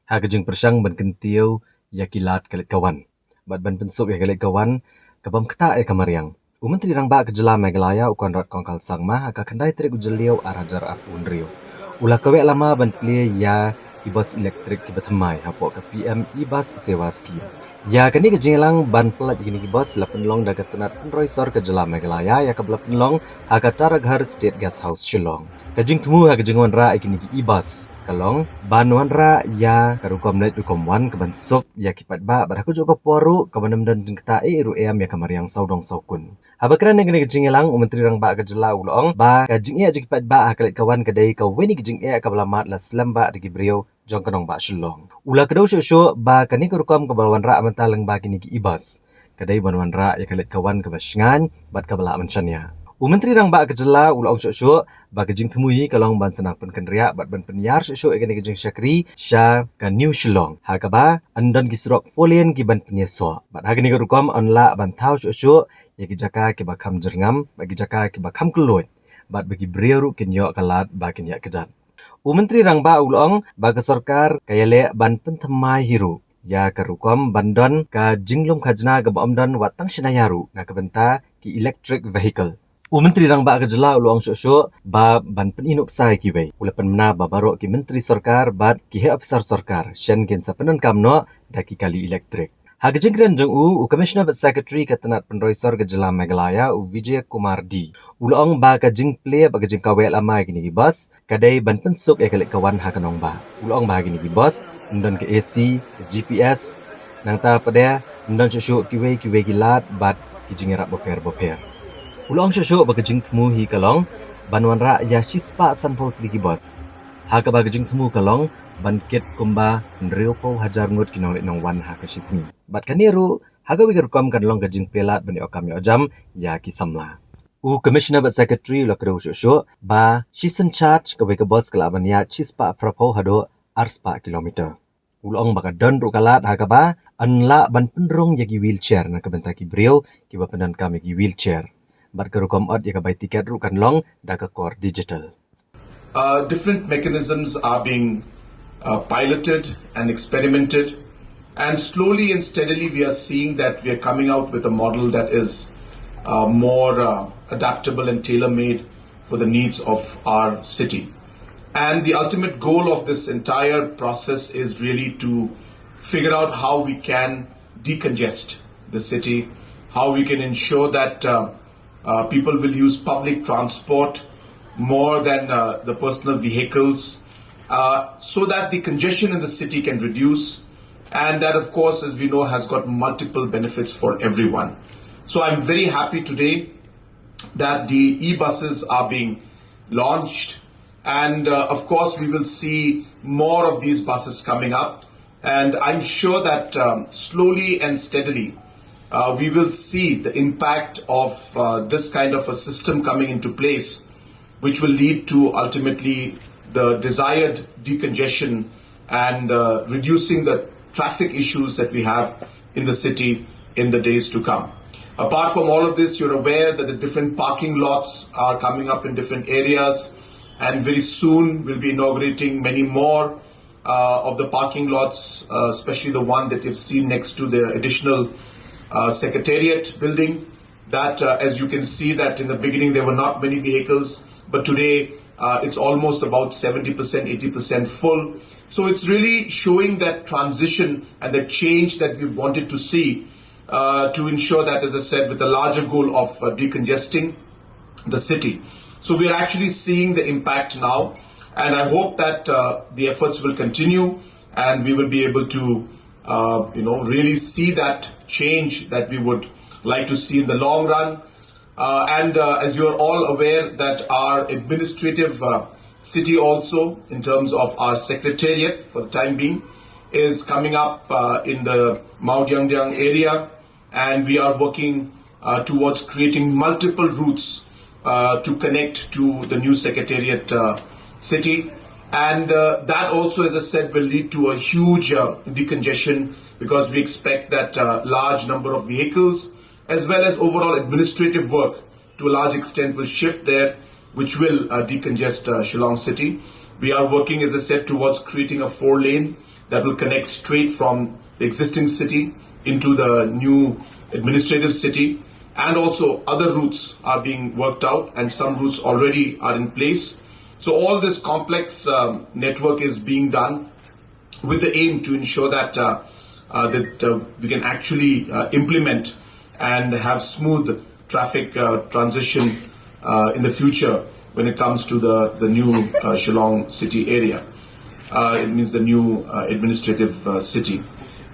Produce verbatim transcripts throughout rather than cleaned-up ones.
ha ka jingpyrshang ban kyntiew ïa ki lad ka leit ka wan bad ban pynsuk ïa ka leit ka wan ka bym ktah ïa ka mariang. U Myntri Rangbah ka Jylla Meghalaya, u Conrad Kongkal Sangma, ha ka khyndai tarik u Jylliew ar hajar arphew hynriew, u la kaweh lama ban plie ïa ki bus elektrik kiba thymmai hapoh ka P M E-Bus Sewa Scheme. Ïa kane ka jingïalang ban pyllait ïa kine ki bus la pynlong da ka tnat pynroi sor ka Jylla Meghalaya, ïa kaba la pynlong ha ka Taraghar State Guest House, Shillong. Ka jingthmu ha ka jingwanrah ïa kine ki e-bus ka long ban wanrah ïa ka rukom leit rukom wan kaban suk ïa ki paidbah bad ha kajuh ka por ruh kaban ym don jingktah ei ei ruh em ïa ka mariang sawdong sawkun. Haba kren ha kane ka jingïalang, u Myntri Rangbah ka Jylla u la ong ba ka jingeh jong ki paidbah ha ka leit ka wan ka dei kawei na ki jingeh kaba la mad la slem bha da ki briew jong ka nongbah Shillong. U la kdew shuh shuh ba kane ka rukom kaba la wanrah mynta lyngba kine ki e-bus ka dei ban wanrah ïa ka leit ka wan kaba shngaiñ bad kaba lah ban shaniah. U Myntri Rangbah ka Jylla u la ong shuh shuh ba ka jingthmu hi ka long ban sa nang pynkynriah bad ban pynïar shuh shuh ïa kane ka jingshakri sha ka New Shillong, ha kaba yn don ki surok four lane kiban pynïasoh. Bad ha kane ka rukom yn lah ban thaw shuh shuh ïa ki jaka kiba kham jyrngam bad ki jaka kiba kham kylluid bad ba ki briew ruh kin ïoh ka lad ba kin ïaid kjat. U Myntri Rangbah u la ong ba ka sorkar ka ïaleh ban pynthymmai hi ruh ïa ka rukom ban don ka jinglum khajna kaba ym don wat tang shynna ïa ruh na ka bynta ki electric vehicle. U Myntri Rangbah ka Jylla u la ong shuh shuh ba ban pyni nuksa ïa kiwei. U la pynbna ba baroh ki myntri sorkar bad ki heh ophisar sorkar shen kin sa pyndonkam noh da ki kali elektrik. Ha ka jingkren jong u, u Commissioner bad Secretary ka tnat pynroi sor ka Jylla Meghalaya, u Vijay Kumar D, u la ong ba ka jingplie bad ka jingkaweh lama ïa kine ki bus ka dei ban pynsuk ïa ka leit ka wan ha ka nongbah. U la ong ba ha kine ki bus yn don ka A C, ka G P S, nangta pat de yn don shuh shuh kiwei kiwei ki lad bad ki jingïarap bapher bapher. U la ong shuh shuh ba ka jingthmu hi ka long ban wanrah ïa shispah sanphew tylli ki bus, ha kaba ka jingthmu ka long ban kit kumba hynriewphew hajar ngut ki nongleit nongwan ha ka shisngi. Bad kane ruh ha kawei ka rukom kan long ka jingplie lad ban ïoh kam ïoh jam ïa ki samla. U Commissioner bad Secretary u la kdew shuh shuh ba shisien charge kawei ka bus ka lah ban ïaid shispah phraphew haduh arspah kilometer. U la ong ba ka don ruh ka lad ha kaba yn lah ban pynrung ïa ki wheelchair na ka bynta ki briew kiba pyndonkam ïa ki wheelchair. Bad ka rukom ot ïa ka bai tiket ruh kan long da ka kor digital. Uh, different mechanisms are being uh, piloted and experimented, and slowly and steadily we are seeing that we are coming out with a model that is uh, more uh, adaptable and tailor-made for the needs of our city. And the ultimate goal of this entire process is really to figure out how we can decongest the city, how we can ensure that uh, uh, people will use public transport more than uh, the personal vehicles, uh, so that the congestion in the city can reduce. And that, of course, as we know, has got multiple benefits for everyone. So I'm very happy today that the e-buses are being launched. And uh, of course, we will see more of these buses coming up. And I'm sure that um, slowly and steadily, uh, we will see the impact of uh, this kind of a system coming into place, which will lead to ultimately the desired decongestion and uh, reducing the traffic issues that we have in the city in the days to come. Apart from all of this, you're aware that the different parking lots are coming up in different areas, and very soon we'll be inaugurating many more uh, of the parking lots, uh, especially the one that you've seen next to the additional uh, secretariat building. That, uh, as you can see, that in the beginning there were not many vehicles, but today uh, it's almost about seventy percent, eighty percent full. So it's really showing that transition and the change that we've wanted to see uh, to ensure that, as I said, with a larger goal of uh, decongesting the city. So we are actually seeing the impact now, and I hope that uh, the efforts will continue, and we will be able to, uh, you know, really see that change that we would like to see in the long run. Uh, and uh, as you are all aware, that our administrative uh, city also, in terms of our secretariat for the time being, is coming up uh, in the Mawdiangdiang area, and we are working uh, towards creating multiple routes uh, to connect to the new secretariat uh, city. And uh, that also, as I said, will lead to a huge uh, decongestion, because we expect that uh, large number of vehicles as well as overall administrative work to a large extent will shift there, which will uh, decongest uh, Shillong city. We are working, as I said, towards creating a four lane that will connect straight from the existing city into the new administrative city. And also, other routes are being worked out, and some routes already are in place. So, all this complex um, network is being done with the aim to ensure that uh, uh, that uh, we can actually uh, implement and have smooth traffic uh, transition uh, in the future when it comes to the, the new uh, Shillong city area. Uh, it means the new uh, administrative uh, city.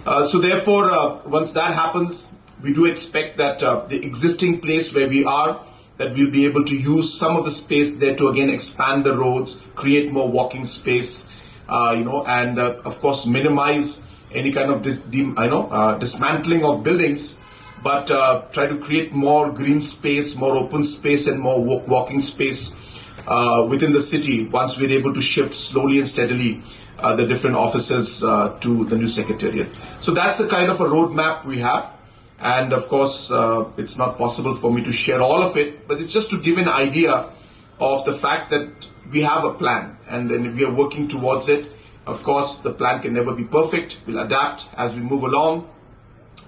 Uh, so therefore, uh, once that happens, we do expect that uh, the existing place where we are, that we'll be able to use some of the space there to again expand the roads, create more walking space, uh, you know, and uh, of course minimize any kind of dis- dem- I know uh, dismantling of buildings, but uh, try to create more green space, more open space, and more wa- walking space uh, within the city once we're able to shift slowly and steadily uh, the different offices uh, to the new secretariat. So that's the kind of a roadmap we have. And of course, uh, it's not possible for me to share all of it, but it's just to give an idea of the fact that we have a plan and, and we are working towards it. Of course, the plan can never be perfect. We'll adapt as we move along.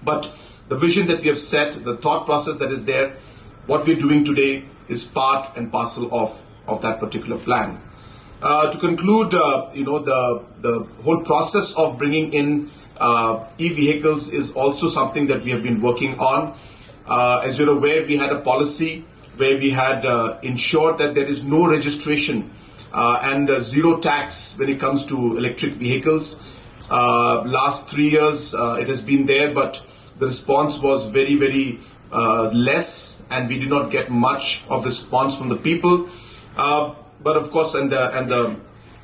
But the vision that we have set, the thought process that is there, what we're doing today is part and parcel of, of that particular plan. Uh, to conclude, uh, you know, the, the whole process of bringing in uh, e-vehicles is also something that we have been working on. Uh, as you're aware, we had a policy where we had uh, ensured that there is no registration uh, and uh, zero tax when it comes to electric vehicles. Uh, last three years, uh, it has been there, but the response was very, very uh, less, and we did not get much of response from the people. Uh, but of course, and the and the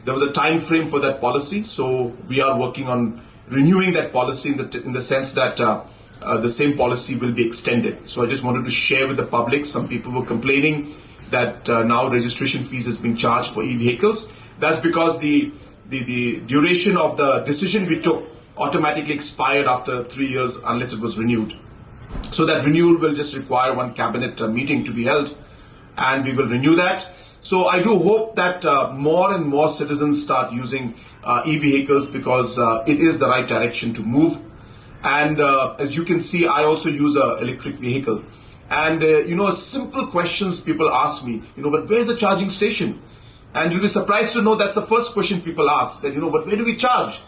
there was a time frame for that policy, so we are working on renewing that policy in the in the sense that uh, uh, the same policy will be extended. So I just wanted to share with the public. Some people were complaining that uh, now registration fees is being charged for e-vehicles. That's because the the, the duration of the decision we took automatically expired after three years unless it was renewed. So that renewal will just require one cabinet uh, meeting to be held, and we will renew that. So I do hope that uh, more and more citizens start using uh, e-vehicles because uh, it is the right direction to move. And uh, as you can see, I also use an electric vehicle. And uh, you know, simple questions people ask me, you know, but where's the charging station? And you'll be surprised to know that's the first question people ask, that, you know, but where do we charge?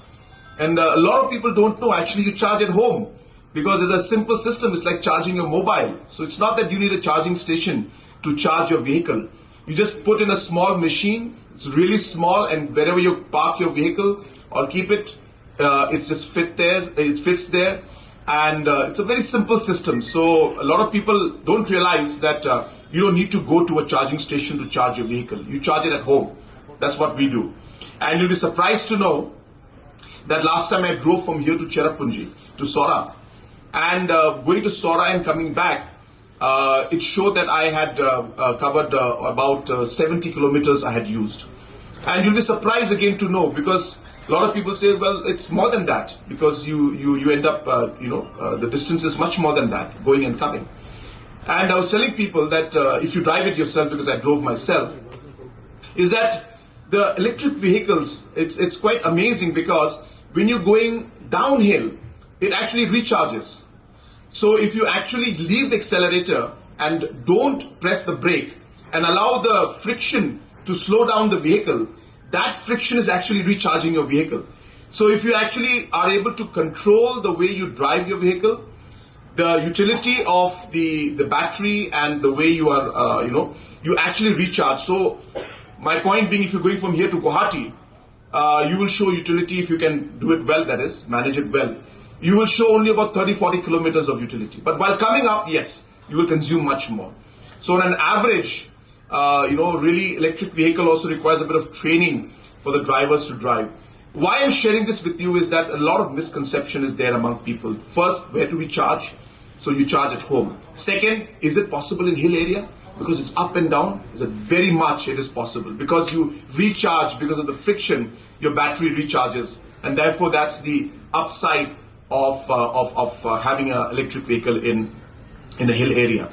And uh, a lot of people don't know, actually, you charge at home because it's a simple system. It's like charging your mobile. So it's not that you need a charging station to charge your vehicle. You just put in a small machine. It's really small, and wherever you park your vehicle or keep it, uh, it's just fit there. It fits there, and uh, it's a very simple system. So a lot of people don't realize that uh, you don't need to go to a charging station to charge your vehicle. You charge it at home. That's what we do. And you'll be surprised to know that last time I drove from here to Cherrapunji to Sohra, and uh, going to Sohra and coming back, uh, it showed that I had uh, uh, covered uh, about uh, seventy kilometers I had used. And you'll be surprised again to know, because a lot of people say, well, it's more than that, because you you you end up, uh, you know, uh, the distance is much more than that, going and coming. And I was telling people that uh, if you drive it yourself, because I drove myself, is that the electric vehicles, it's it's quite amazing, because when you're going downhill, it actually recharges. So if you actually leave the accelerator and don't press the brake and allow the friction to slow down the vehicle, that friction is actually recharging your vehicle. So if you actually are able to control the way you drive your vehicle, the utility of the the battery and the way you are, uh, you know, you actually recharge. So my point being, if you're going from here to Guwahati, uh, you will show utility if you can do it well, that is, manage it well. You will show only about thirty, forty kilometers of utility. But while coming up, yes, you will consume much more. So on an average, uh, you know, really, electric vehicle also requires a bit of training for the drivers to drive. Why I'm sharing this with you is that a lot of misconception is there among people. First, where do we charge? So you charge at home. Second, is it possible in hill area? Because it's up and down. Is it very much? It is possible, because you recharge, because of the friction, your battery recharges, and therefore that's the upside of uh, of of uh, having an electric vehicle in in a hill area.